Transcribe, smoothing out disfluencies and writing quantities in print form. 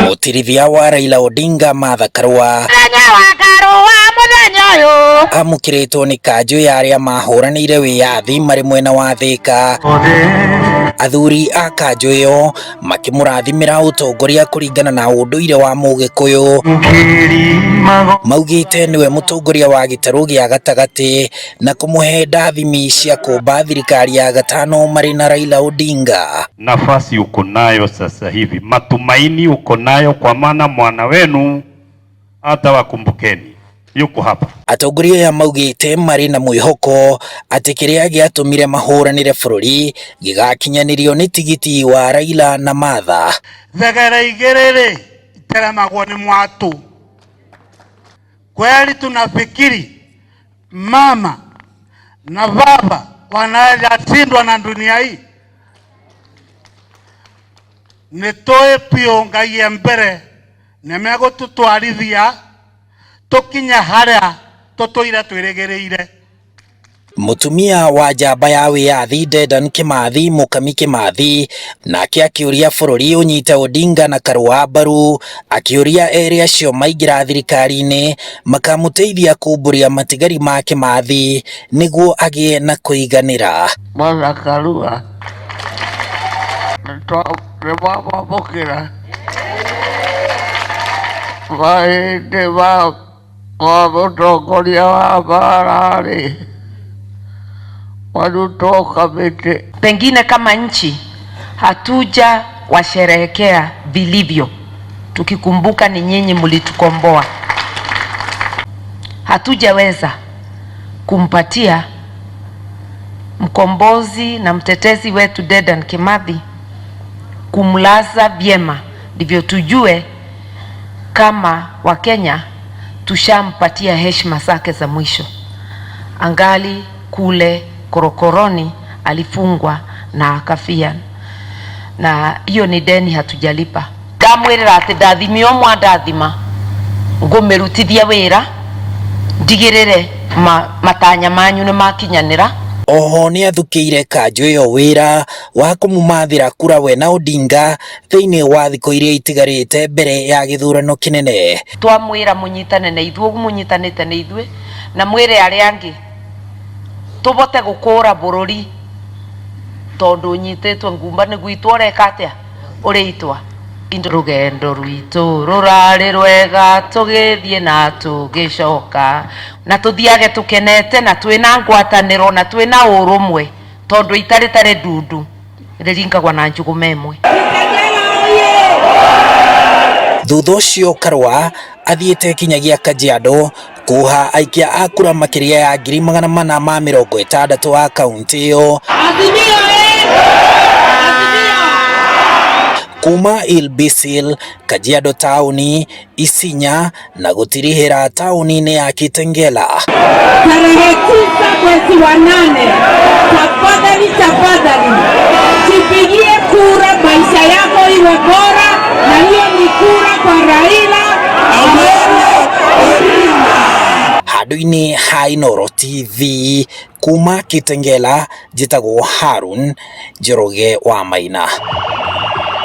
Mũtirithia wa Raila Odinga Martha Karua Mũthenya wa Karua mũthenya ũyũ amũkĩrĩtwo nĩ kanjũ ya arĩa mahũranĩire wĩyathi marĩ mwena wa Thĩka. Athuri a kanjũ ĩyo makĩmũrathimĩra ũtongoria kũringana na ũndũire wa Mũgĩkũyũ. Maugĩte nĩwe mũtongoria wa gĩtarũ gĩa gatagatĩ na kũmũhe ndathimi cia kũmba thirikari ya gatano marĩ na Raila Odinga. Nafasi uko nayo sasa hivi, matumaini uko nayo, kwa maana mwana wenu hata wakumbukeni yuko hapa. Atongoria aya maugĩte marĩ na mwĩhoko atĩ kĩrĩa gĩatũmire mahũranĩre bũrũri gĩgakinyanĩrio nĩ tigiti wa Raila na Martha. Thegere igĩrĩ-rĩ iteremagwo nĩ mwatũ. Kweli tunafikiri mama na baba wanaweza shindwa na dunia hii? Nĩ tũĩ biũ Ngai e mbere nĩ megũtũtwarithia tũkinye harĩa tũtũire twĩrĩgĩrĩire. Mũtumia wa njamba ya wĩyathi Dedan Kimathi Mũkami Kimathi nake akĩũria bũrũri ũnyite Odinga na Karua mbaru, akĩũria erĩ acio maingĩra thirikari-inĩ makamũteithia kumbũria matigari ma Kimathi nĩguo agĩe na kũiganĩra. Martha Karua nĩmwamwamũkĩra mahĩndĩ ma mũtongoria wa mbara-rĩ, marutwo kamĩtĩ. Pengine kama nchi hatuja washerehekea vilivyo, tukikumbuka ni nyinyi mlitukomboa. Hatujaweza kumpatia mkombozi na mtetezi wetu Dedan Kimathi, kumlaza vyema, ndivyo tujue kama Wakenya tushampatia heshima zake za mwisho. Angali kule korokoroni alifungwa na akafia, na hiyo ni deni hatujalipa. Ndamwirira ati ndathimio mwandathima ngũmĩrutithia wĩra ndigĩrĩre matanya manyu nĩ makinyanĩra. Oho nĩathukĩire kanjũ ĩyo wĩra wa kũmũmathĩra kura we na Odinga thĩinĩ wa thikũ iria itigarĩte mbere ya gĩthurano kĩnene. Twamwĩra mũnyitane na ithuĩ ũguo mũnyitanĩte na ithuĩ, na mwĩre arĩa angĩ tũbote gũkũra bũrũri tondũ ũnyitĩtwo ngumba nĩ gwitũ ũreka atĩa ũrĩitwa. Rũgendo rwitũ rũrarĩ rwega tũgĩthiĩ na tũgĩcoka, na tũthiage tũkenete na twĩna ngwatanĩro na twĩna ũrũmwe, tondũ ita rĩtarĩ ndundu rĩringagwo na njũgũma ĩmwe. Thutha ũcio Karua athiĩte kinyagia Kajiado kuha aikia a kura makĩria ya 460,000 a kaunti ĩyo. Kuma Ilbisil, Kajiado tauni, Isinya na gũtirihĩra tauni-inĩ ya Kitengela. Tarehe 9 mwezi wa 8, tafadhali tafadhali jipigie kura, maisha yako iwe bora, na hiyo ni kura kwa Raila Amolo Odinga. Handũ-inĩ ha Inooro TV kuma Kitengela, njĩtagwo Harun Njoroge wa Maina.